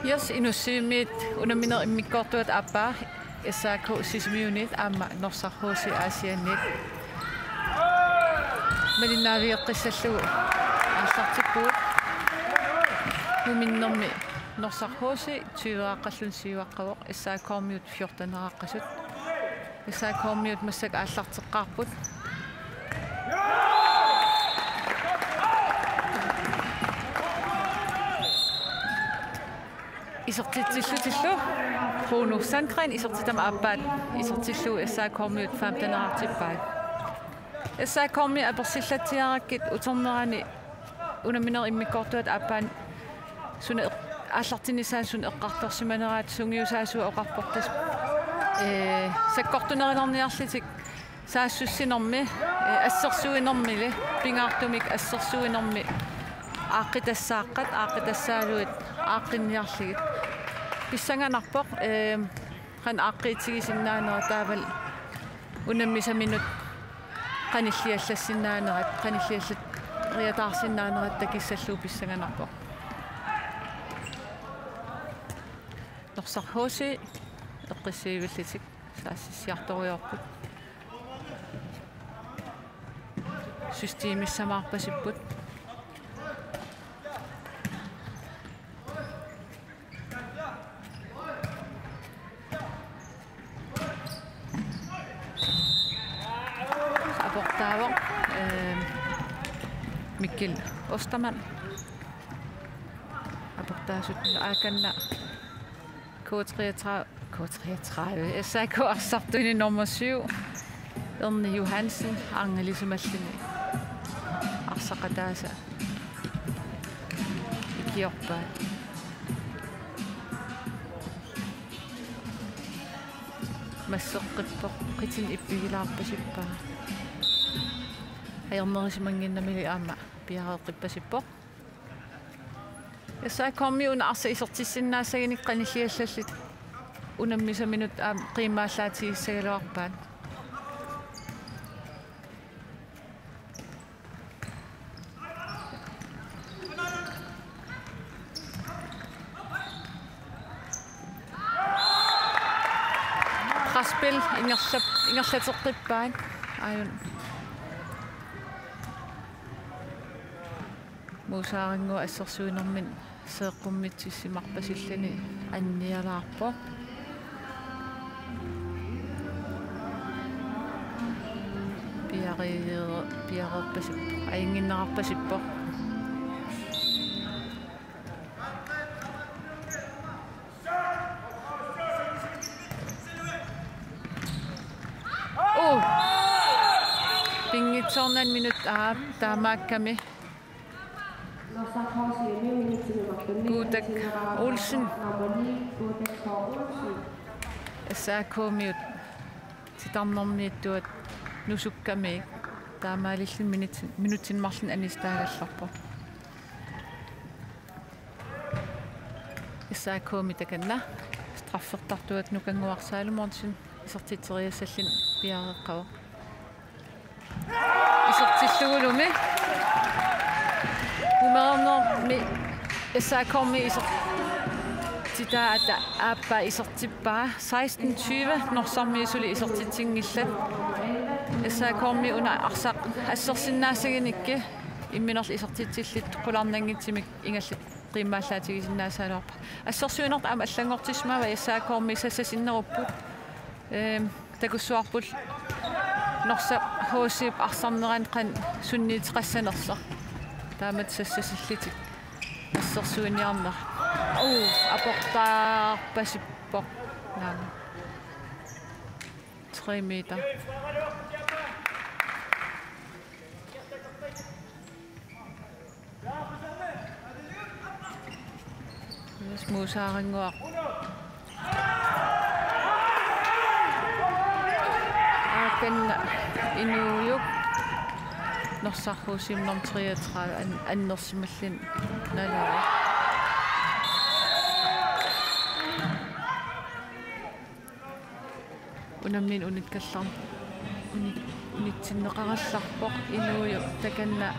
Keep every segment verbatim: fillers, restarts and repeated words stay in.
Yes, Inussivimmiit unamminerit immikkoortuata aappaa S A K Sisimiuniit aamma Norsaq H C Aasianniit malinnaavigeqqissallugu aallartippugut. Muminnermi Norsaq H C tyveeraqqalluni siuaqqavoq, S A K-miut fjorteneraqqasut. S A K-miut massakkut aallarteqqaarput. Isertitsillutillu Bruno Sandgren isertitami aappaat isertillugu S A K-miut femtenerartippaat. S A K-mi apersillatsiarakkit uternerani unamminerit immikkoortuata aappaat suna eq-, aallartinnissaanut suna eqqartorsimaneraat sungiusaasua oqarportas, ee, sakkortunerulerniniarlutik saassussinermi, ee, assersuinermili, pingaartumik assersuinermi aaqqitassaaqqat, aaqqitassaaluit aaqqinniarlugit. Pissanganarpoq, ee, qanoq aaqqiitigisinnaanerat taavalu unammisaminut qanilliallassinnaanerat, qanilliallariataarsinnaanerat takissallugu pissanganarpoq. Norsaq H C eqqissivillutik saassussiartorujoorput. Systemissamaarpasipput. Aportaavoq, ehm, Mikkel Ostermann. Aportaasut aakanna K treogtredive, K treogtredive, S A K arsartuini nummer syv, Erni Johansen, arnalisimalluni arsaqataasa ikiorpaat. Masseqqippoq, qitinik ippigilaarpasippaa. Ajornerisimannginnamili aamma piareeqqippasippoq. S A K-mi una arsaq isertissinnaassaginik qanilliallallutik unammisaminut aamma qiimmaallaatigisagaluarpaat. Presspil ingerlap-, ingerlateqqippaat. Aajuna Muusaarinngua assersuinermini seeqqummitsissimarpasilluni annialaarpoq. Piareer-, piareerpasippoq, ajunnginnerarpasippoq. Uu. Pinngitsoornani minut aap taamaakkami. Guutak Olsen. S A K-miut titarnermiittuat nusukkamiik taamaalilluni minutsin-, minutsinik marlunnik anissitaagallarpoq. S A K-mi takanna straffertartuata Nukannguaq Salomonsen isertitseriassalluni piareeqqavoq. Isertillugulumi. Muminnermi S A K-mi isertitaa aappaa isertippaa. Seksten tyve Norsarmiut suli isertitsinngillat. S A K-mi una arsaq assersinnaassaginikkit imminerlu isertitsillutik qularnanngitsumik ingallit qiimmaallaatigisinnaassagaluarpara. Assersuinertut aamma allanngortissimavaa S A K-mi sassasinnerupput. Ehm, takussuarput Norsaq H C-p arsarnerani qanoq sunniuteqassanersoq. Taamatut sassasillutik assersuiniarnerat. Uu, aportaarpasippoq. Naamik. Tre meter. Yes, Musaarannguaq. Aakan Inuujuk. Norsaq H C-mi nummer treogtredive an-, annersimalluni nalaa. Unammineq unikkallarn-, uni-, unitsinneqarallarpoq. Inuujuk takanna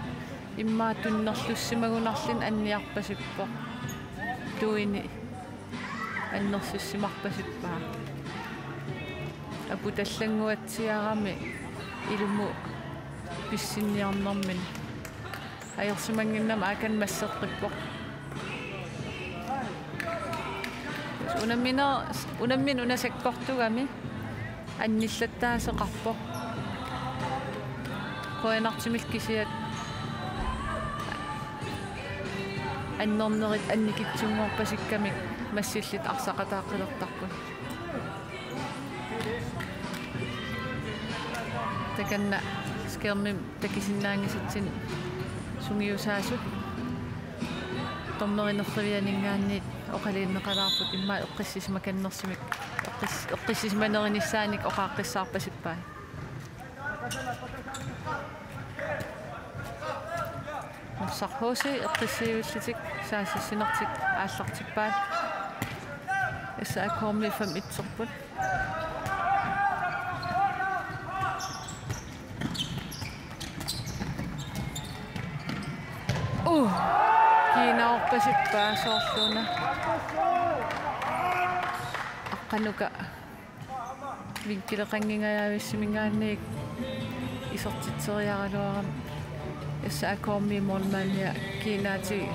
immaqa tunnerlussimagunarluni anniarpasippoq. Tuini annersussimarpasippaa. Aputallannguatsiarami ilumut pissinniarnermini. Ajorsimannginnami Aakan masseqqippoq. Unammine-, unammineq una sakkortugami annillattaaseqarpoq. Qujanartumik kisiat annernerit annikitsunnguarpasikkamik massillutik arsaqataaqqilertarput. Takanna skærmimi takusinnaanngisatsinnik sungiusaasut. Dommerinerrivianinngaanniit oqaluunneqalaarput immaqa eqqissisimakannersumik eqqis-, eqqissisimanerinissaannik oqaaqqissaarpasippai. Norsaq H C eqqissivillutik saassussinertik aallartippaat. S A K-mi fem et-erput. Uh, kiinaorpasippaa soorluuna. Aqqanuka vinkileqanngingajavissiminngaanniit isertitseriaraluarami S A K-mi målmandia kiinaatigut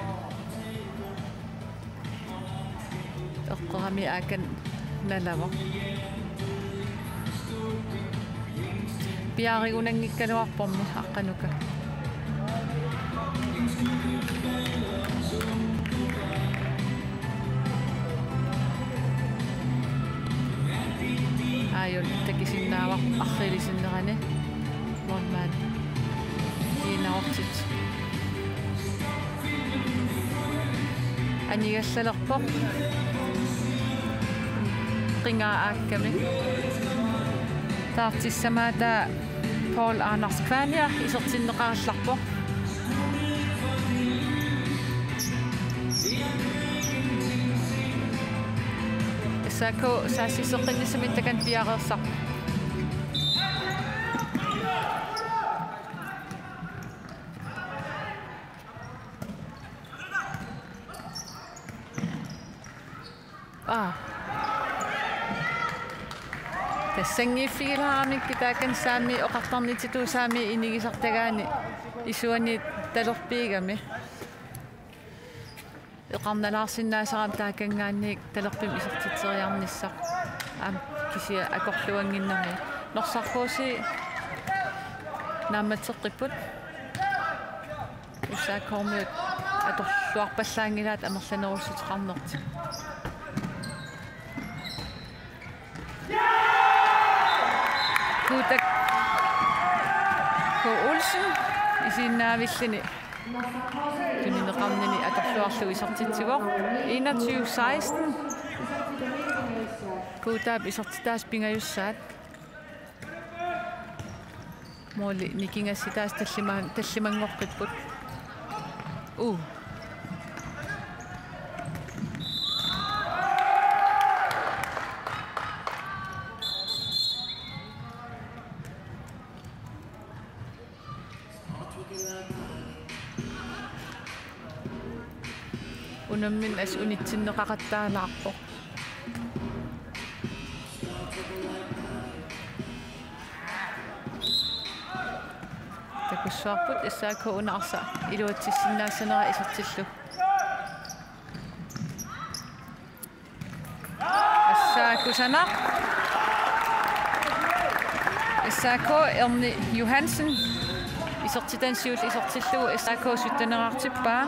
eqqorami Aakan nalavoq. Piareerunanngikkaluarpormi Aqqanuka. Aajuna takusinnaavarput arriilisinnerani. Målmand. Kiinaortit. Anigallalerpoq. Qingaa aakkami. Taartissamaata Paul Anders Kvania isertinneqarallarpoq. S A K saassusseqqinnissamut takanna piareersarpoq. Aa. Tassanngiiffigilaaramikku taakani saami oqartarnitsitut saami inigisartagaani isuani talerpiigami. Eqarnalaarsinnaasarami taakanngaanniit talerpimik isertitseriarnissaq. Aamma kisianni akorluannginnami. Norsaq H C naammatseqqipput. S A K-miut atorluarpallaanngilaat amerlanerussuteqarnertik. Kuutak K. Olsen isiginnaavilluni tunineqarnini atorluarlugu isertitsivoq. Enogtyve seksten. Kuutaap isertitaasut pingajussaat. Måli nikingassutaasut tallimaan-, tallimanngoqqipput. Uu. Unammineq assut unitsinneqaqattaalaarpoq. Suarput S A K una arsaq iluatsissinnaassanera isertillugu. S A K kusanaq. S A K Erni Johansen isertitani siulleq isertillugu S A K sytteneraartippaa.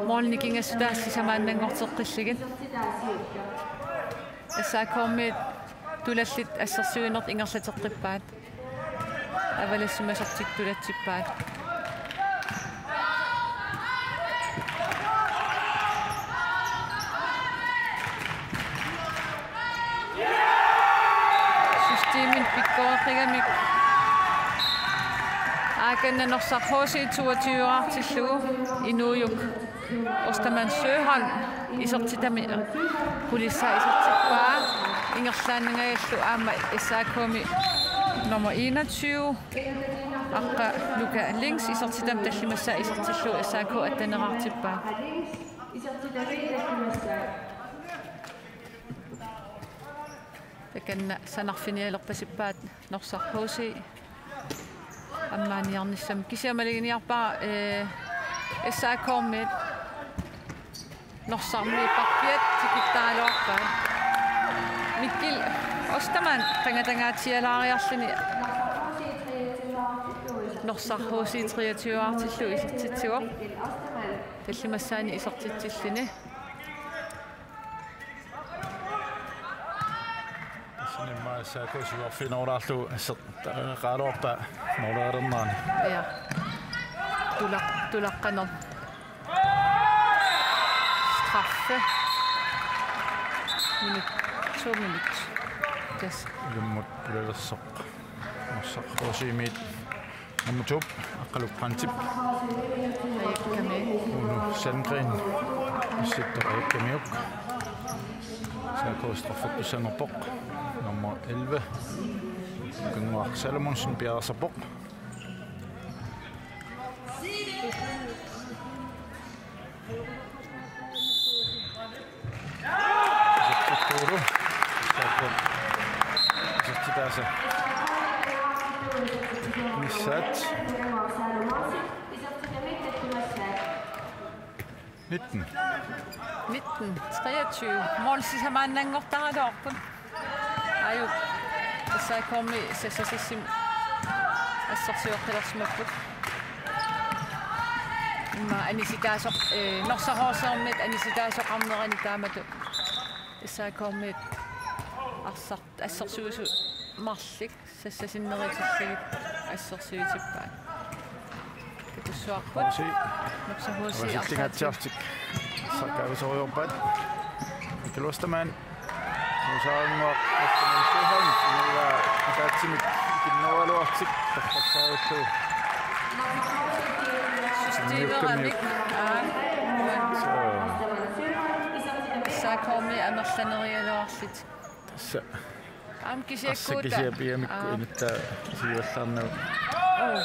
Målini kingassutaat sisamaannanngorteqqillugit. S A K-miut tulallit assersuinertik ingerlateqqippaat. Avalassimasortik tulatsippaat. Systemimik pikkoreqqigamik. Aakanna Norsaq H C toogtyve-raartillugu Inuujuk Ostermann Søholm isertitami qulissaa isertippaa ingerlaannangajallu aamma S A K-mi nummer enogtyve Aqqa Luka Lings isertitami tallimassaa isertillugu S A K atteneraartippaa. Takanna sanarfinialerpasippaat Norsaq H C ammaaniarnissamut. Kisianni maluginiarpara, eh, S A K-miut Norsarmiut pappiat tikittaraluarpaat. Mikkel Ostermann qangatangaatsialaariarluni Norsaq H C treogtyve-raartillugu isertitsivoq. Tallimassaani isertitsilluni. Tassani immaqa S A K siuarfiginerulaarlugu asseq-, ta-, qaluarpa målerilernerani. Ja. Tulaq-, tulaqqanermut. Straffe. Minut, to minut. Tassa. Ilummut pulalersoq. Norsaq H C-miit. Nummer to, Aqqaluk Brandtip. Ajakkami. Uno Sandgren. Assittoq Ajakkamiuk. S A K straffertussanngorpoq. Nummer elleve, Kanguaq Salomonsen, piareersarpoq. Isertittuulu. Isertitaasa. Missaat. Nitten. Nitten treogtyve. Mål sisamaannanngortaraluarput. Ajup. S A K-mi S S S-imi assersueqqilersimapput. Immaqa anisitaasoq, eh, Norsaq H C-miut anisitaasoqarnerani taamatut S A K-miut arsaq-, assersuisut marluk sassasinnerutillugit assersuutippaat. Katussuarput. H C. Norsaq H C. Avasilligatsiartik. Sakkaavisorujoorpaat. Mikkel Ostermann. Nuusaannguaq Ostermann Søholm. Inuit ataatsimik ikinnerugaluarlutik. Taqqassaavillugu. Systemeramik. Aa. Soo. S A K-mi amerlanerigaluarlutik. Tassa. Aamma kisiakkuuta. Tassa kisiat pigamikku. Aa. Inuttaa siuallaarnagu. Oo.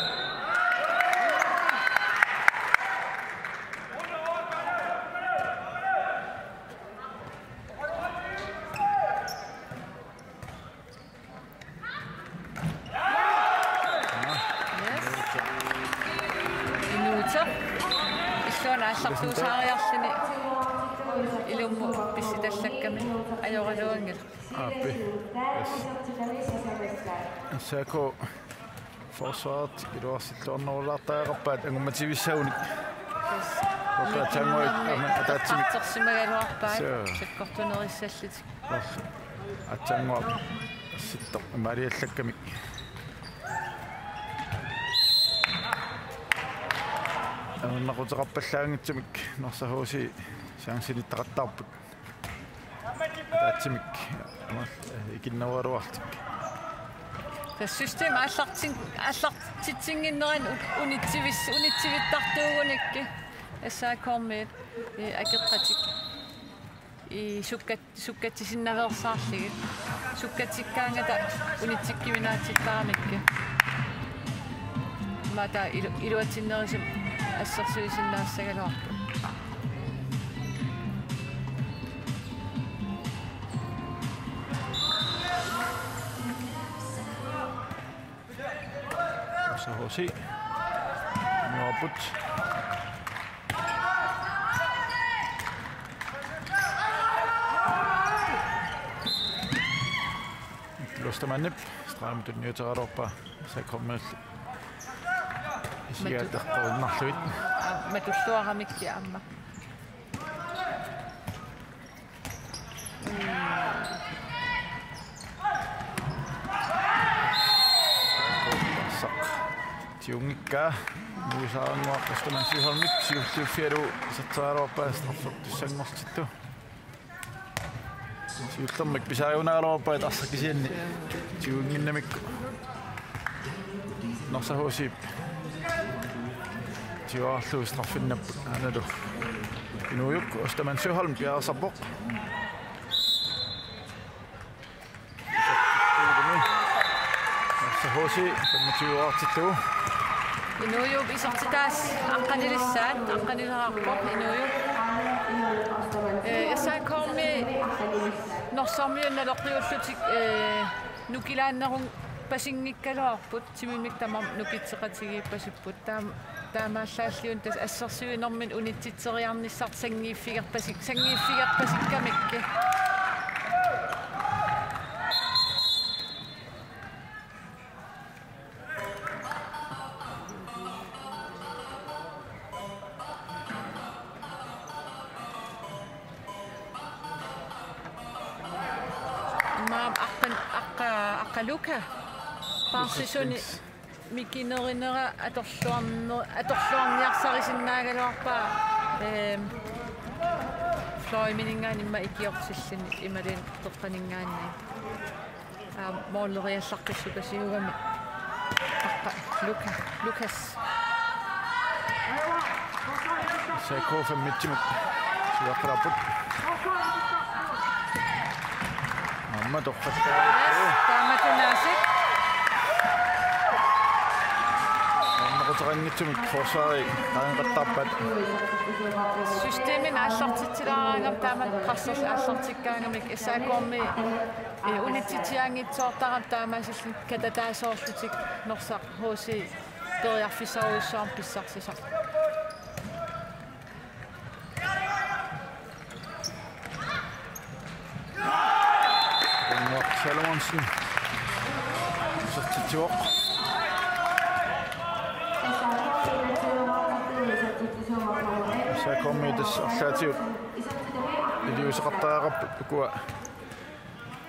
Yes. Inuuteq. Illuanut aallartuusaariarluni. Ilummut pissitallakkami. Ajoraluanngilaq. Aappi. Yes. S A K forsvaret iluarsilluarnerulaartariaqarpaat angummativissagunik. Yes. Uka aatsaannguaq aamma ataatsimik. Eqqartorsimagaluarpaat. Soo. Sakkortunerissallutik. Yes. Aatsaannguaq assittoq imaaliallakkamik. Amernaquteqarpallaanngitsumik Norsaq H C chancilittaqattaarput. Ataatsimik, aamma, eh, ikinnerugaluarlutik. Tassa system aallartin-, aallartitsinnginnerani u-, unitsivis-, unitsivittartuugunikkit S A K-miut, eh, akeqqatik. I sukkat-, sukkatsisinnaveersaarlugit. Sukkatsikkaangata unitsikkuminaatsittaramikkit. Imaattoq ilu-, iluatsinnerusumik assersuisinnaassagaluarpoq. H C. Nuaput. Klostermannip stregimut tunniuteriaraluarpaa S A K-miut isigaat eqqorinnarlugit. Aa, matulluaramikki aamma. Tiunngikkaa. Muusaaranguaq Ostermann Søholmip siulliuffigalugu iserteriaraluarpaa straffertussanngortittoq. Siullermik pisaagunaraluarpaat arsaq kisianni tiunnginnamikku. Norsaq H C-p tiguarlugu straffinnapput aanalu. Inuujuk Ostermann Søholm piareersarpoq. Norsaq H C femogtyve-artillugu. Inuujup isertitaasa aqqanilissaat, aqqanilerarpoq Inuujup. Eh, S A K-mi Norsarmiut naleqqiullutik, eh, nukilaannerup pasinngikkaluarput, timimik tamarmik nukitseqatigiippasipput. Taam-, taamaallaalliuni tassa assersuinermini unitsitseriarnissartik sanngiiffigerpasik-, sanngiiffigerpasikkamikkit. Immaqa aqqa, aqqa, aqqa Luka. Paarsisuni mikinerinera atorluarne-, atorluarniarsarisinnaagaluarpaa, ehm, fløjiminngaanniit immaqa ikiortilluni imaluunniit qeqqaninngaanniit. Aamma måleriallaqqissukasiugami. Aqqa Luka-, Lukas. S A K femogtyve-mut siuaqqalaarput. Aamma torqattaarput. Yes, taamatut aasiit. Aamma quteqanngitsumik forsvarit qaangeqattaarpaat. Systemini aallartitsilaaraangami taama pressersi aallartikkaangamik S A K-mi, eh, unitsitsiaanngitsoortarami taamaasilluni katataasoorlutik Norsaq H C periarfissarujussuarmik pissarsisarpoq. Ronguaq Salomonsen. Isertitsivoq. S A K-miut tassa arlaatigut iliuuseqartariaqarput ukua.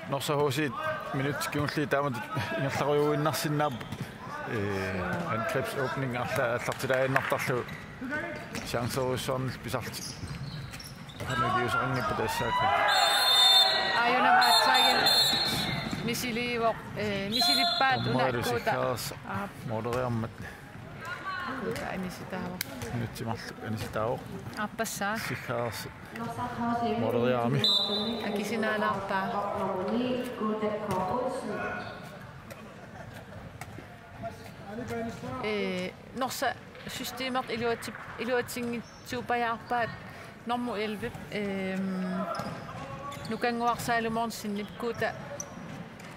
Norsaq H C-t minutsit kingulliit taamatut ingerlarujuinnarsinnaapput. Ee, angrebsåbning alla-, aallartilaaginnartarlugu chancerujussuarnillu pisarlutik. Qanoq iliuuseqanngippat S A K? Aajuna Maatsaagin misiliivoq, ee, misilippaat. Dommerilu unaakkuuta. Sikkaarsa. Aap. Måleriarmat. Kuuta anisitaavoq. Minutsit marluk anisitaavoq. Aappassaa. Sikkaarsa. Måleriarami. Akisinaalaarpaa. Ee, Norsaq systemertut iluatsi-, iluatsinngitsuupajaarpaat nummer elleve, ehm, Nukannguaq Salomonsenip kuuta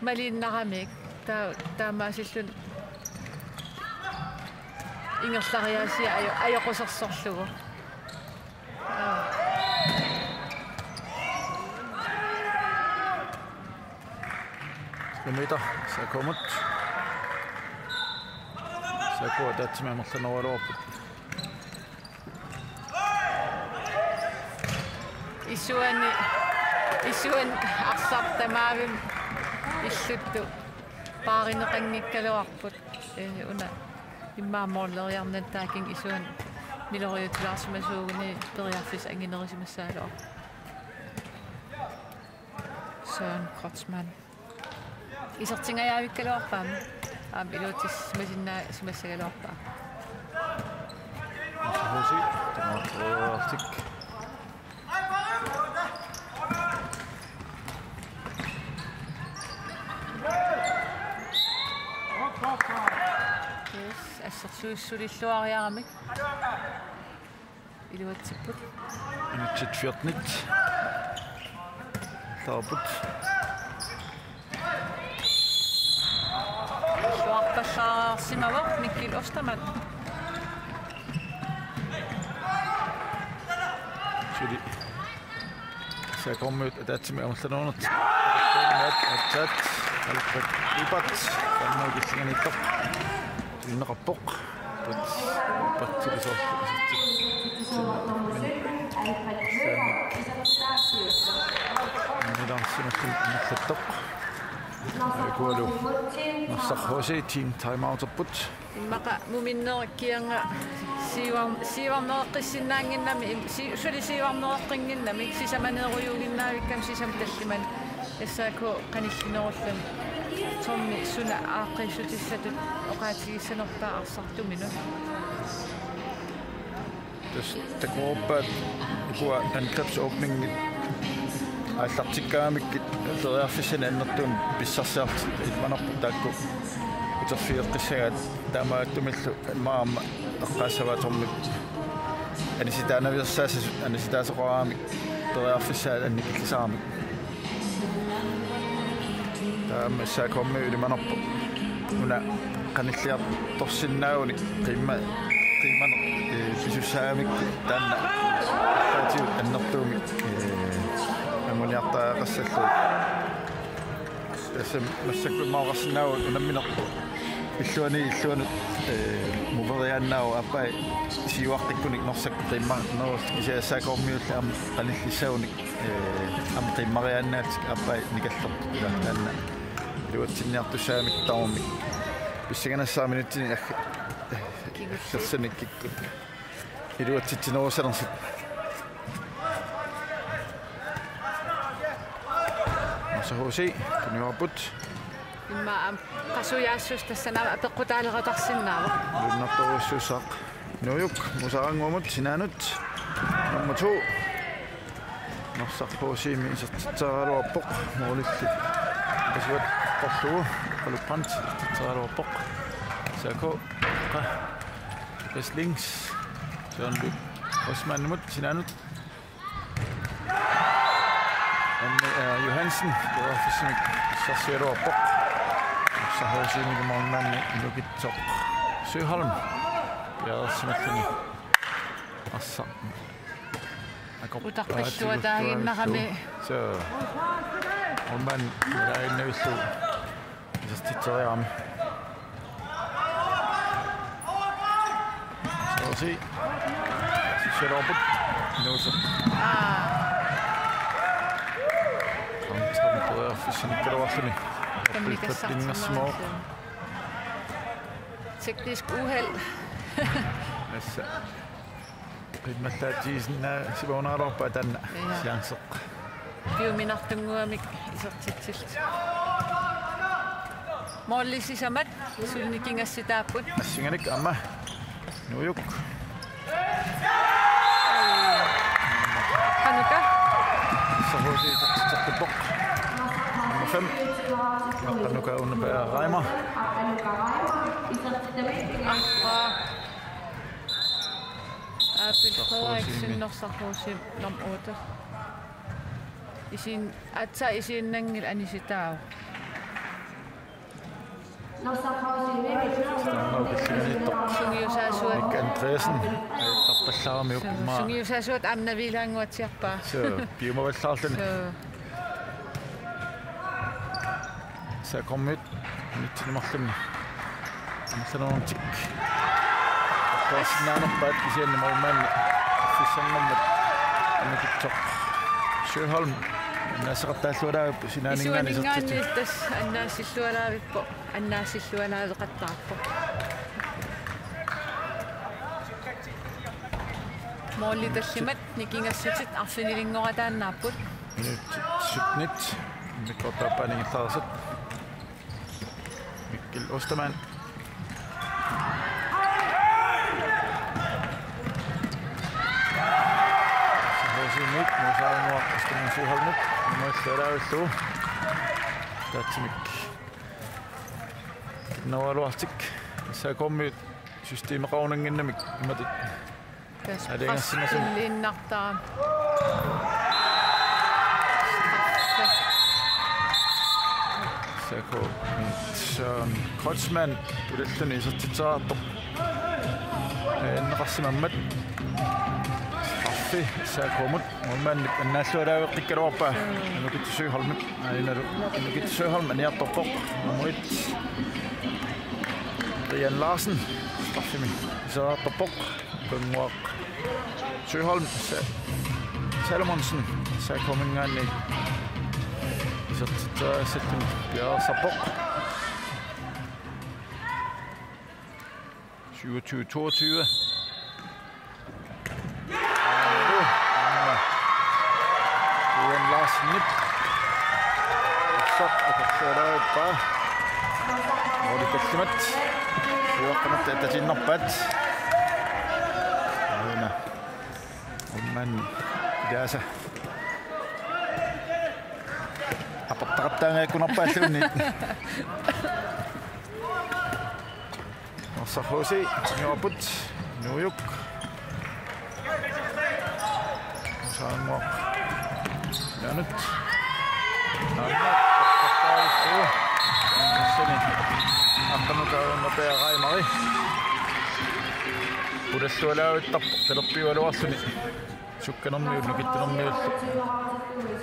maliinnaramiuk, taa-, taamaasilluni ingerlariaasia ajo-, ajoqusersorlugu. Aa. Nummer et, S A K-mut. S A K ataatsimik amerlanerugaluarput. Isuani, isuani arsaq tamaavimmi illuttut paarineqanngikkaluarput. Ee, una immaqa måleriarnani taakani isuani niloriutilaarsimasuuguni periarfissaq anginerisimassagaluarpoq. Søren Kreutzmann. Isertingajaavikkaluarpaa aamma. Aamma iluatsissimasinnaasimassagaluarpaa. H C, tamaat. Yes, assersuissulilluariaramik. Iluatsipput. Minutsit fjortenit. Taarput. Allaarsimavoq Mikkel Ostermann. Suli. S A K-kormiut ataatsimik amerlanerunertik. Aatsaat. Alfred Ibert. Taanna killinganiittoq. Tunniunneqarpoq. Ibert. Ibert. Milaarsimallun amerlattoq. Akualu. Narsaq H C team timeouterput. Immaqa muminneq kianga siivar-, siivarnereqqissinnaannginnami, im-, si-, suli siivarnereqqinnginnami, sisamaneerujuuginnaavikkami sisamat tallimat S A K qanillinerulluni. Tommi suna aaqqiissutissatut oqaatigissanerpaa arsartuminut. Tassa takuuppaat ukua angrebsåbningit aallartikkaangamikkit periarfissanik annertuumik pissarsiarlutik ilimanarpoq taakku uterfigeqqissagaat taamaattumillu maama eqqaassavaatormik anisitaanaveersaasut anisitaasoqaraangamik periarfissaat annikillisaaramik. Taama S A K-kormiut ilimanarpoq. Una qanilliartorsinnaagunik qiimma-, qiimmaneq, ee, pisussaagamikkit taanna eqqaatigut annertuumik, ee, anguniartariaqassallugit. Tassami massakkut immaqa oqarsinnaavugut unammineq illuani illuanut, ee, moveriaannaavoq aappaa siuaqqikkunik Norsaq qiimmanerulluni kisianni S A K-kormiulli aamma qanillissagunik, ee, aamma qiimmariaannaallutik aappaa nikallerput ilaa taanna. Iluatsinniartussaagamik tamarmik. Pissanganassaaq minutsini agg-, aggersanik kikkut. Iluatsitsinerusanersut. Norsaq H C, tunniupput. Immaqa aamma qasujaassuseq tassani aamma apeqqutaaleqatarsinnaavoq. Nuinnartorujussuussaaq. Nuujuk, Muusaq Aranguamut, sinaanut. Nummer to. Norsaq H C-mi isertitseriaraluarpoq. Målilli. Pasuat qorlugu. Kalu Brandt isertitseriaraluarpoq. S A K. Qa. Lukas Lings. Søren Lykke Osmanimut, sinaanut. Anne, øh, Johansen, periarfissamik pissarsiaraluarpoq. Norsaq H C-mi målmandi Nukitsoq Søholm. Piareersimalluni. Arsaq. Akorp-, utaqqilluataaginnarami. Soo. Målmand, laainnavillu. Isertitseriarami. Soosi. Sissialuarput. Nuuseq. Aa. Kamtram periarfissanikkaluarluni. Kammigassartinnerulluni. Teknisk uheld. Assa. Qiimmallaatigisinnaasimagunaraluarpaa taanna. Ja. Chanceq. Piuminartunnguamik isertitsillutik. Målip sisamat suli nikingassitaapput. Assinganik aamma. Nuujuk. Qanuka. Sahusi isertitseqqippoq. Nummer fem. Qanuka Unnupaa Reimer. Arpaa. Abel Frederiksen, Norsaq H C nummer otte. Isin-, aatsaat isiinnanngilaq anisitaavoq. Sungiusaasuat. Nick Andreasen. Ajuttappallaarami ukmaa. Sungiusaasuat aamma naviilaannguatsiarpaa. Soo, piumavallaarluni. Soo. S A K-kormiut. Minutsini marlunni. Amerlaneruntik. Taasinnaanerpaat kisianni målmandi. Fissannermat. Nukitsoq Søholm. Annaasseqattaallualaarpoq sinaaninngaanniit isertitsi. Isuaninngaanniit tassa annaasillualaarpoq. Annaasillualaaveqattaarpoq. Måli tallimat nikingassutit arfinilinngorataannaapput. Minutsit syttenit. Immikkoortup aappaanut ingerlareersut. Mikkel Ostermann. Sahusiimit, Muusaq Aranguaq, Ostermann Søholmip, imaluunniit alaavillugu. Taatsimik. Kinnarualuartik, S A K-kormiut systemeqarunannginnamik, imatut. Tassa alingassimasum. Illiinnartaa. Straffe. S A K-kormiut Kreutzmann pulalluni isertitseriartoq. Anneqarsimammat. Straffi S A K-mut. Målmandip annaallualaaveqqikkaluarpaa. Anne-Gitte Søholm. Ainalu Anne-Gitte Søholm aniartorpoq. Nummer et. Brian Larsen. Straffimi isertitseriartorpoq. Ukinnguaq Søholm, Sa-, Salomonsen, S A K-minngaanniit isertitseriassalluni piareersarpoq. Syvogtyve toogtyve. Brian Larsenip. Arsaq atorluarpaa. Måli tallimat. Siuaqqanut attatiinnarpaat. Aana. Umman ilaasa. Aportaqattaangaakkunarpaalluunniit. Norsaq H C, Njoorput, Nuujuk. Usaannguaq. Janut. Aamma. Tassani. Aqqanukaarunnarpaa Raimari. Pulallaalaavittaq talerpiugaluarluni. Sukkanermiullu, nukittunermiullu.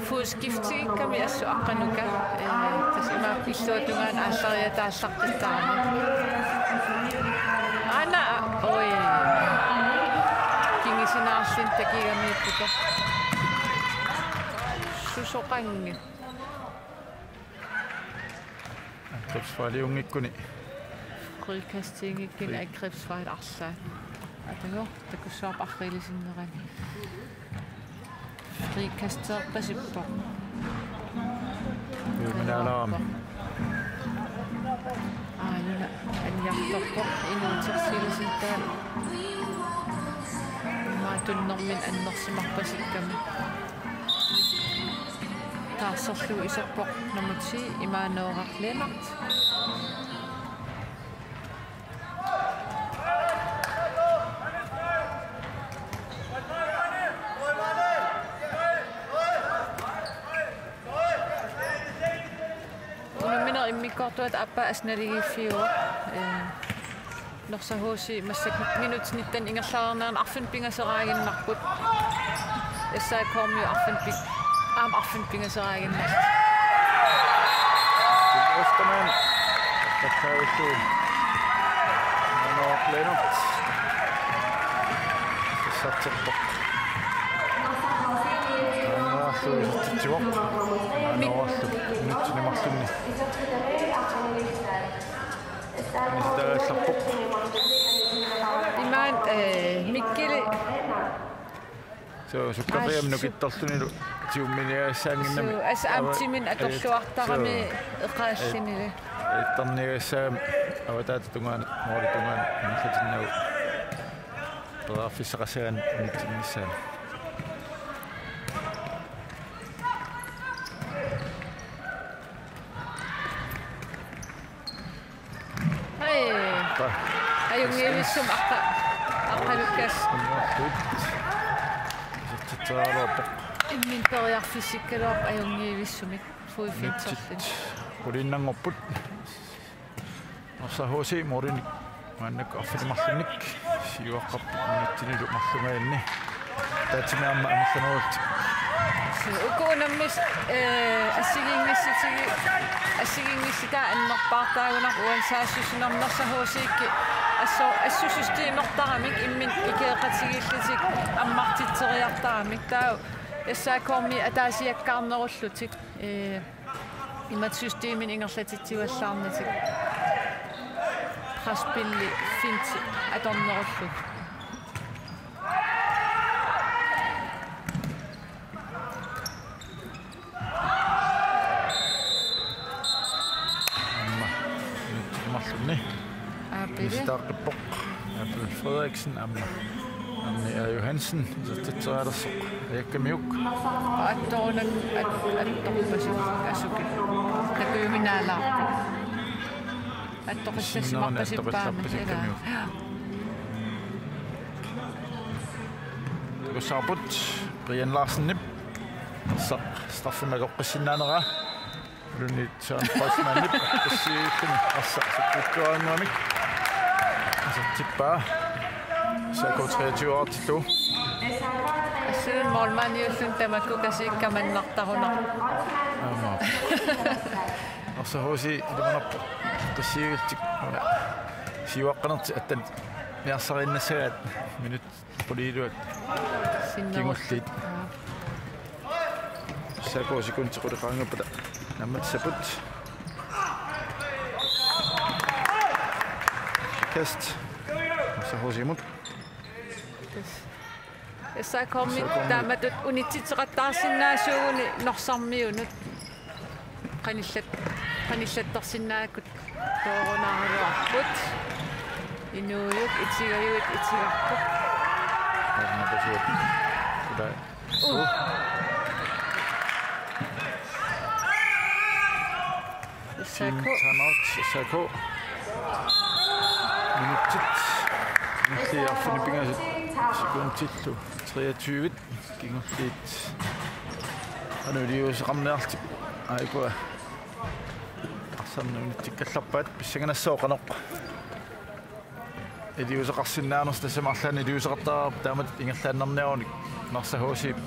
Fodskiftigikkami assut aqqanuka. Eh, tassa imaappoq illuatungaanut aallariataallartittarami. Aana, oi. Kingusinnaarluni takigamiippugut. Susoqanngilaq. Angrebsfejliunngikkuni. Frikastinngikkuni. Fri- angrebsfejl arlaat. Atagu, takussavarput arriilisinnerani. Frikasteerpasippoq. Juminaalaam. Aajuna aniartorpoq inuutersiilisittaa. Imaatunnermini annersimarpasikkami. Taarserlugu iserpoq nummer ti, Immanuel Lennert. Unamminerup immikkoortuata aappaa assut naligiiffiuvoq. Eh, Norsaq H C massakkut minutsit nitten ingerlareernerani arfineq-pingasoraaginnarput. S A K-miut arfineq-pi-, aamma arfineq-pingasoraaginnarput. Ostermann. Takkaavillugu. Immanuel Lennert. Sassarterpoq. Aamma isertitsivoq. Immanuel. Minutsini marlunni. Imaluunniit, eh, Mikkeli. Suu, sukkaqiam. Ai, su- nukittorlunilu tiumminiagassaannginnami. Suu, assut aamma timinut atorluartarami. Suu. Eqaallunilu. Ittarniagassaagami avataata tungaanut, måli tungaanut, ingerlatinnagu. Periarfissaqassaaq unitsinnissaa. Ai. Taa. Ajunngivissumik aqqa-, aqqalukkas. Unnuartut. Isertitseriaraluarpoq. Imminut periarfissikkaluarpoq ajunngivissumik. Fodfesterluni. Quliinnanngorput. Norsaq H C målinik. Maannakkut arfineq-marlunnik siuaqqarpoq minutsinilu marlungaanni. Taatsimik aamma amerlanerulluni. Uku unammisut, eh, assigiinngissutigi-, assigiinngissutaa annerpaartaagunarpoq uani saassussinermi Norsaq H C-kkut asso-, assut systemertaramik imminut ikioqatigiillutik ammartitseriartaramik. Taava S A K-miut ataasiakkaarnerullutik. Eh, imatut systeminik ingerlatitsivallaarnatik. Presspilli finti atornerullugu. Aamma. Imarlunni. Aapili. Istaqqippoq. Aapil Frederiksen aamma. Aamma A. Johansen, isertitserialersoq. Ajakkamiuk. Attorunaq at-, attorpasik asuki. Takujuminaalaarpoq. Attoqissassimarpasippaami. Attoqillarpasikkamiuk. Ilaa. Takussavarput Brian Larsenip. Sa-, straffimik akoqqissinnaanera. Luni Søren Kreutzmannip arsaq sikkuttuaannguamik. Asertippaa. S A K treogtyve-artillugu. Assuun målmandiulluni tamakku kasiikka mannartarunarpoq. Aamma. Arsaq H C ilimanarpoq. Qissiiviltik. Siuaqqanertik attaniarsarinnassagaat minut quliiluat. Sinnerup. Kingulliit. Aa. S A K sekundit quleqaanngappata naammassaput. Kast. Arsaq H C-mut. Tassa. S A K-mit. S A K-mit. Taamatut unitsitseqattaarsinnaasuuguni Norsarmiunut. Qanillat-, qanillattarsinnaakkut toorunaraluarput. Inuujuk itigajuit itigarput. Aamma tasuat. Ila. Uh. S A K. Team timeout, S A K. Minutsit. Minutsit arfineq-pingasut. Sekundillu treogtyve. Kingulliit. Qanoq iliuuseqarniarlutik. Aajuku. Arsarneq unitsikkallarpaat pissanganassaaq qanoq. Iliuuseqarsinnaanersoq tassami arlaannik iliuuseqartariaqarpoq taamatut ingerlaannarniarunik Narsaq H C-p.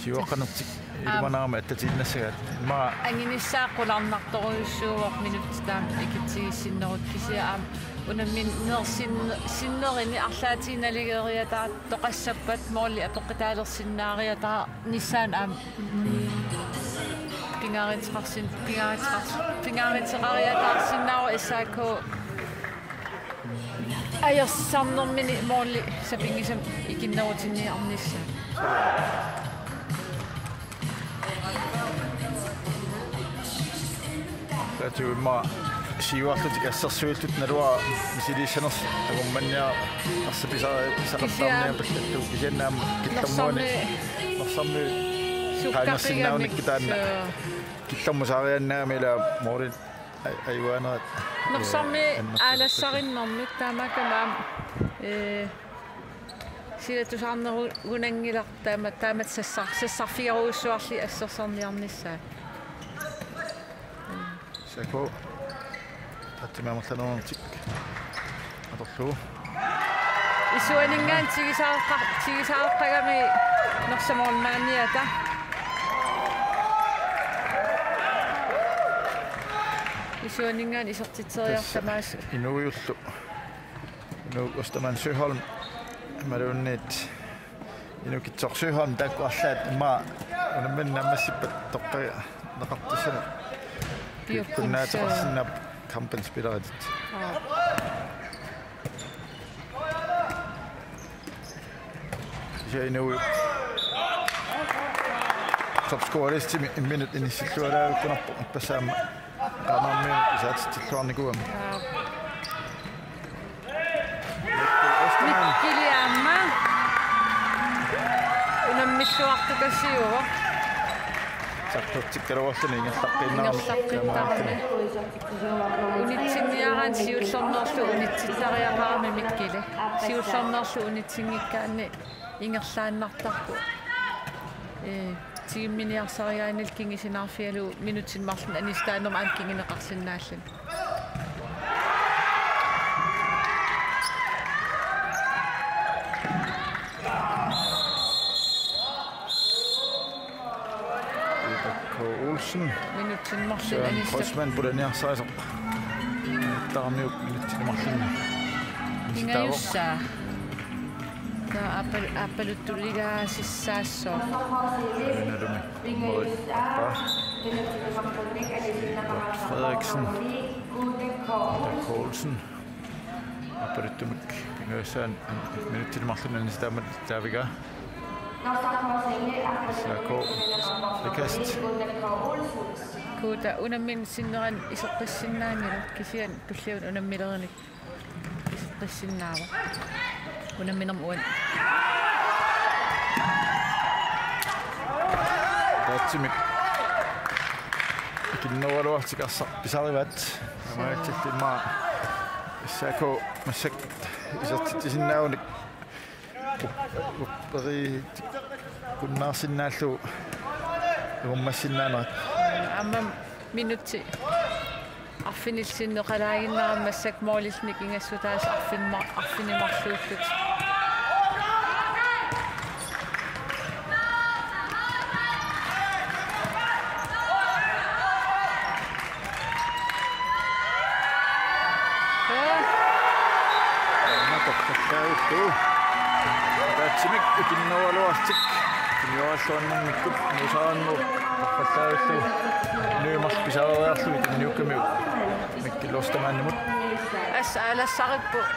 Siuaqqanertik. Aam. Ilimanarami attatiinnassagaat. Immaqa. Anginissaa qularnartorujussuuvoq minutsit taama ikitsigissinneruttut kisianni aamma unammineq sinne-, sinnerini arlaatigut naligeeriataartoqassappat måli apeqqutaalersinnaariataarnissaanut aamma. Pingaaruteqarsin-, pingaaruteqar-, pingaaruteqariataarsinnaavoq S A K ajorsarnermini måli sapinngisamik ikinnerutinniarnissaa. Taava immaqa siuarlutik assersuillutik naluara misiliissanersut angummanniarneq arsaq pisari-, pisaqattaarniarpallallugu kisianni aamma Killermuani Norsarmi. Norsarmi sukkaqigamik qaangersinnaanngikkaluarpoq taanna. Suu. Killermut saariannaammat ila målit a-, ajuaanerat. Norsarmi, ee, annertusarput. Aalassarinnermik taamaakkami aamma, ee, silatusaarnerugunanngilaq taama-, taamatut sassar-, sassarfigerujussuarli assersorniarnissaa. S A K. Tatsimi amerlanertik. Atorlugu. Isuaninngaanniit tigisaareqqa-, tigisaareqqagami Norsaq målmandiata. Isuaninngaanniit isertitseriarluni tamaasa. Inuujullu. Nuuk Ostermann Søholm. Imaluunniit. Inuk Kitsoq Søholm taakku arlaat immaqa unammineq naammassippat toqqaneqartussanut. Piukkunnaasoq. Kunnaateqarsinnaapput kampinspilleritit. Aa. Kisianni Inuup topscorerlistimi imminut inissilluaraavikkunarpoq ippassaq aamma Qanormi isaatitsilluarnikuugami. Aa. Mikkili aamma. Unammilluartukasiuvoq. Saqqutsikkaluarluni ingerlaqqiinnarami. Ingerlaqqiinnarami. Unitsinniaraanni siullernerlu unitsittariaqarami Mikkili. Siullernerlu unitsinngikkaanni ingerlaannartarpoq. Ee, tigumminiarsarigaanni kingusinaarfigalugu minutsit marluk anissitaanermut aamma kinguneqarsinnaalluni. Peter K. Olsen. Minutsit marluk Søren anissitaanermut. Kreutzmann pulaniarsarisoq. Tarmiuk minutsit marluk. Pingajussaa. Taava aappal-, aappaluttuligaasissaassaaq. Nalumi. Frederiksen. Poulsen. Aappaluttumik pingajussaanut minutsit marluk anissitaanermut taavigaa. S A K. Ikast. Kuuta unammineq sinnerani iseqqissinnaanngilaq kisianni tullianut unammilerinik. Iseqqissinnaavoq. Unamminermut uani. Tatsimi. Ikinnerugaluartik arsaq pisarivaat. Taamaattumik immaqa S A K massakkut isertitsisinnaagunik. Up-, upperiitikkunnaarsinnaallugu. Uummassinnaanerat. Aamma minutsit arfinillit sinneqalaaginnarami massakkut målillit nikingassutaasa arfinma-, arfineq-marluullutik. Torfallaallu. Ataatsimik ikinnerugaluarlutik. Ikinnerugallarnermikkut Muusaraannguup torfallaallu. Inuit marluk pisariarlugit ikinniukkamiuk Mikkel Ostermannimut. Assut aalassarippoq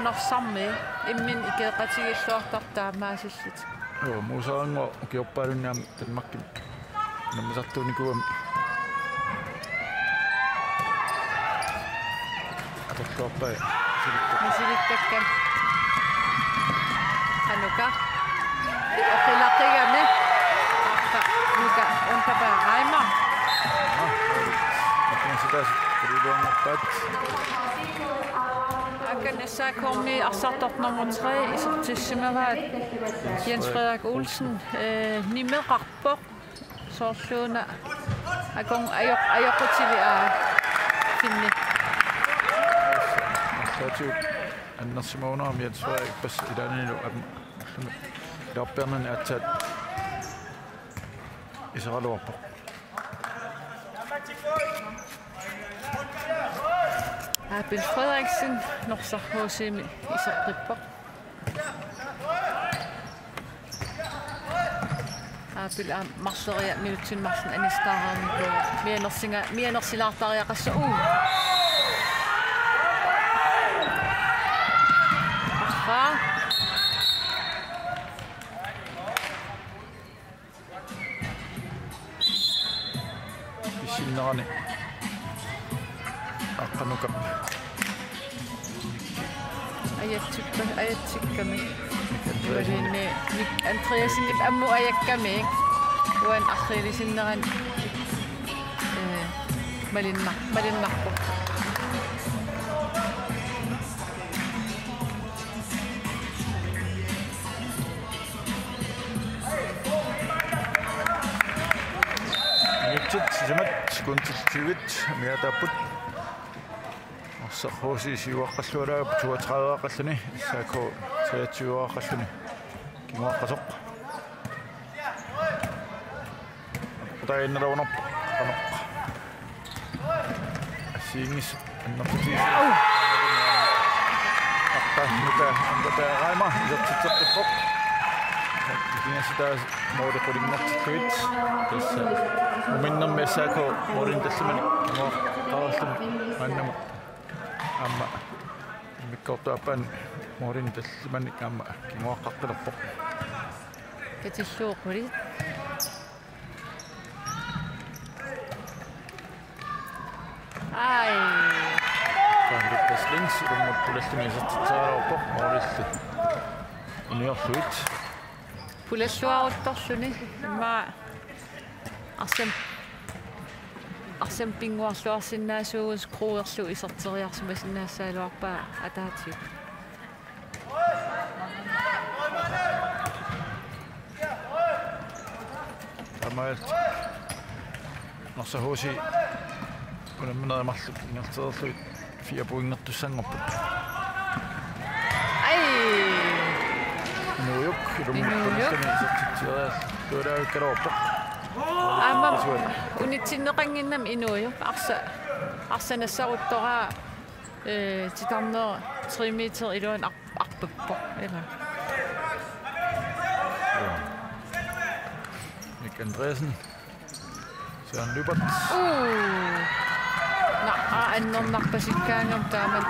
Norsarmi, imminut ikeeqatigiilluartartut taamaasillutik. Joo, Muusaraannguaq ukiorpaalunni aamma Danmarkimi unammisartuunikuugami. Atorluarpaa. Misilittakkat. Qanoq-una. Oqilaqigami. Aqqa. Nuka. Untapa. Aima. Aa, ikingassutaasut. Kuliluanngorpaat. Akan S A K-mi arsartoq nummer tre isertissimavaat Jens Frederik Olsen, eh, nimeqarpoq. Soorluuna akon ajoq-, ajoqutivi aa finni. Arlaatigut annersimavunga Jens Frederik, pas ilaannilu am-, ullumi ilarpiarnani aatsaat iseraluarpoq. Abel Frederiksen, Norsaq H C-mi iseqqippoq. Abel aamma marloriarluni minutsini marlunni anistaaramiko. Mianersinga-, mianersilaartariaqassooq. Uu. Aha. Pissinnerani Aqqanukap. Ajatsikka-, ajatsikkami. Mik Andreasen. Ivalinni Mik Andreasenip ammut ajakkami. Uani arriilisinnerani, eh, malinnar-, malinnarpoq. Minutsit sisamat sekundit tyve amigaataapput. Norsaq H C syvaqqalluaraapput toogtrediveqqalluni, S A K treogtyveqqalluni. Kinguaqqasoq. Utainnaruunarpoq qanoq. Assigiinngissut annertutigisut. Au. Aqqanuka Ampata Raima isertitseqqippoq. Ikingassutaasa måli qulinngortillugit. Tassa uminnermi S A K målinik tallimanik kinguaqqaarluni maannamut aamma immikkoortup aappaani målinik tallimanik aamma kinguaqqaqqilerpoq. Katillugu qulit. Ai. Taanna Lukas Lentz ilummut pulalluni isertitseriarpoq målillu inuiarlugit. Pulalluaruttorluni immaqa arsam-, arsamik pinnguarluarsinnaasuugut Krugerlu iserteriarsimasinnaassagaluarpaa ataatigut. Taamaalillutik Norsaq H C unamminerit marluk ingerlatereerlugit fire pointertussanngorput. Ai. Inuujuk, ilummut Inuujuk. Pulalluni isertitseriarlugu tualaavikkaluarpoq. Aamma unitsinneqannginnami Inuujuk arsa-, arsa nassaruttoraa, eh, titarneq tre meter iluani ar-, arpappoq, ila. Mik Andreasen. Søren Lyberth. Uu. Naa, annernarpasikkaangami taamak.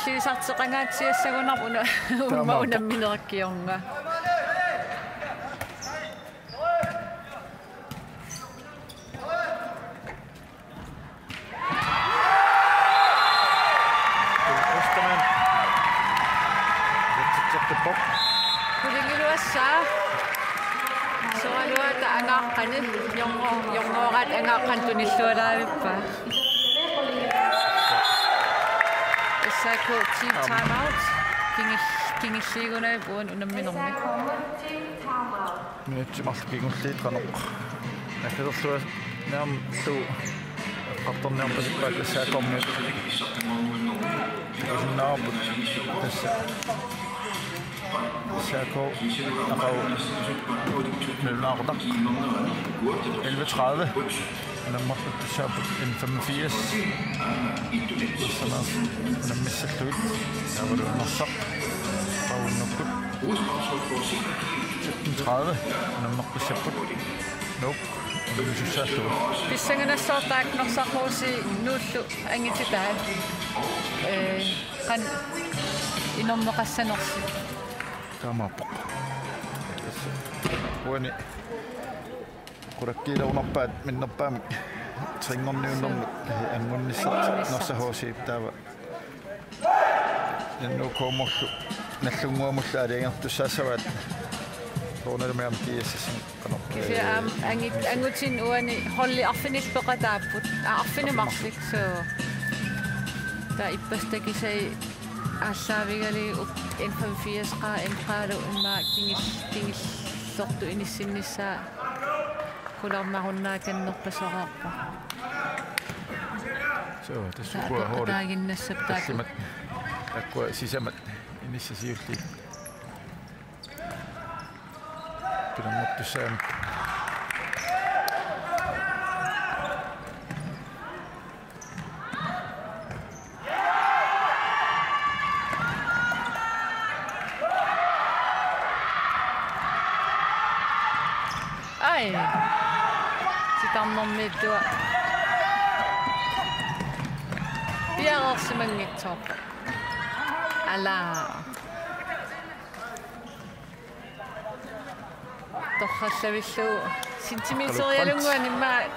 Silliisarteqangaatsiassagunarpoq una, uuma Taamaappoq. Unamminerit kingorna. Ostermann. Isertitseqqippoq. Qulingiluassaaq. Soraluata angaaqqani, jorngo-, jorngooraat angaaqqani tunillualaavippaa. S A K team timeout. Kingil-, kingilliigunarpoq uani unamminermi. Minutsit marluk kingulliit qanoq nakkalerluinnarlugu eqqartorniarpasippaat S A K-miut. Takusinnaavarput tassa S A K aqagu nalunaaqutaq. Elleve tredive. Unammertussaapput N femogfirs. Tassami unammissallugit. Taavalu Norsaq aqagu unnukkut. Sytten tredive. Unammertussapput. Nuuk unammissussaallugit. Pissanganassaaq taakku Norsaq H C Nuullu angititai. Ee, qanoq inorneqassanersut. Taamaappoq. Uani qulakkiilerunarpaat minnerpaamik trinngorniunnermut angunnissartik Norsaq H C taava. N O K-mullu Nagdlunguamullu aalajangertussaassavaat. Soorunalumi aamma G S S-imut qanoq. Kisianni aamma angit-, angutit uani holdi arfinillit peqataapput. Aa, arfineq-marluk, så. Taava ippassaq takusai aallaavigalugu N femogfirs-eqarluni immaqa kingil-, kingillertut inissinnissaa qularnarunnaaqannerpasoreerpoq. Så, tassa ukua holdit. Taava peqataaginnassappat taakku. Tallimat. Taakkua sisamat inissat siulliit. Pilanngortussaammat. Ai. Titarnermiittua. Piareersimanngitsoorpoq. Ala. Torrallavillugu centimeterialunnguaq immaqa.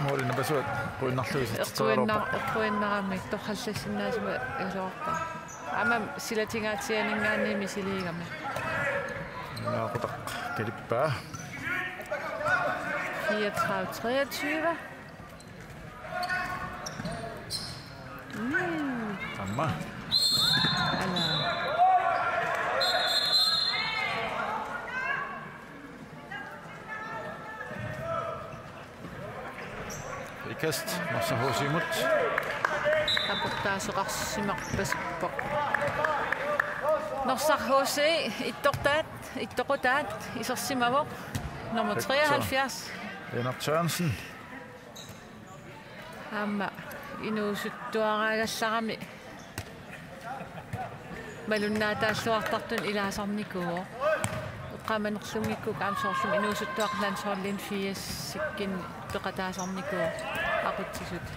Målip napasuat quinnarlugit eqquinnaq-, eqquinnarami torrallassinnaasumik iluarpaa. Aamma silatungaatsianinngaanniit misiliigami. Naaqutaq kalippaa. Fireogtredive treogtyve. Mm. Aamma. Ala. Frikast, Norsaq H C-mut. Aportaasoqarsimarpasippoq. Norsaq H C, ittoqutaat, ittoqutaat, isersimavoq. Nummer treoghalvfjerds. Lennart Sørensen. Aamma inuusuttuaraagallarami malunnaataalluartartuni ilaasarnikuuvoq. Eqqaamanerlunngikkukkit aamma soorlumi inuusuttuaqqat landsholdit firsikkunni peqataasarnikuuvoq aqutsisut.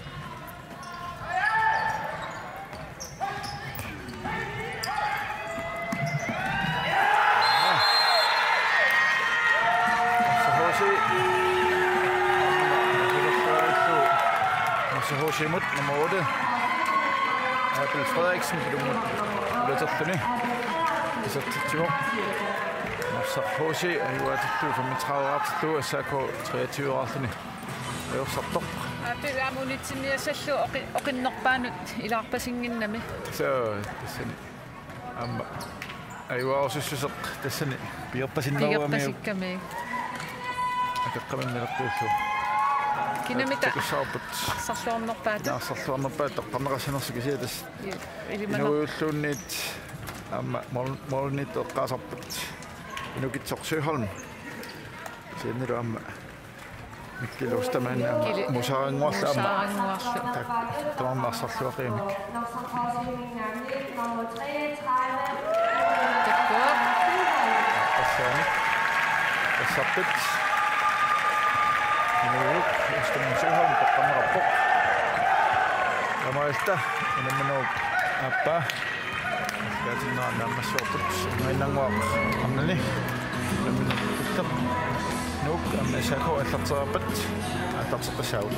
Norsaq H C. Norsaq H C-mut nummer otte. Abel Frederiksen, ilummut ulaterluni. Isertitsivoq. Norsaq H C, ajugaatittu femogtredive-aartillugu, S A K treogtyve-aarluni. Ajorsartoq. Aappi aamma unitsinniassallugu oqi-, oqinnerpaanut ilaarpasinnginnami. Soo, tassani. Aamma. Ajugaarussuseq tassani piorpasinneruamiuk. Piorpasikkami. Akeqqaminnilertuullu. Kinamita. Takussaarput. Arsarluarnerpaat. Arsarluarnerpaat toqqarneqassanersoq kisianni tassa. Ju, ilimana. Inuujulluunniit aamma mål-, målimiittoq eqqaasarput. Inukitsoq Søholm. Kisiannilu aamma Mikkel Ostermann aamma Mikkel. Musaarannguarlu aamma. Musaarannguarlu. Tak. Tamarmi arsarluaqigami. Takuuk. Tassani. Tassarput. Inuup Ostermann Søholm toqqarneqarpoq. Taamaalilluta unamminerup aappaa. Kaatinnaannammassuarput. Maannannguaq arnani. Namminneq. Nuuk aamma S A K aallartereerpat. Aallarteqqissaagut.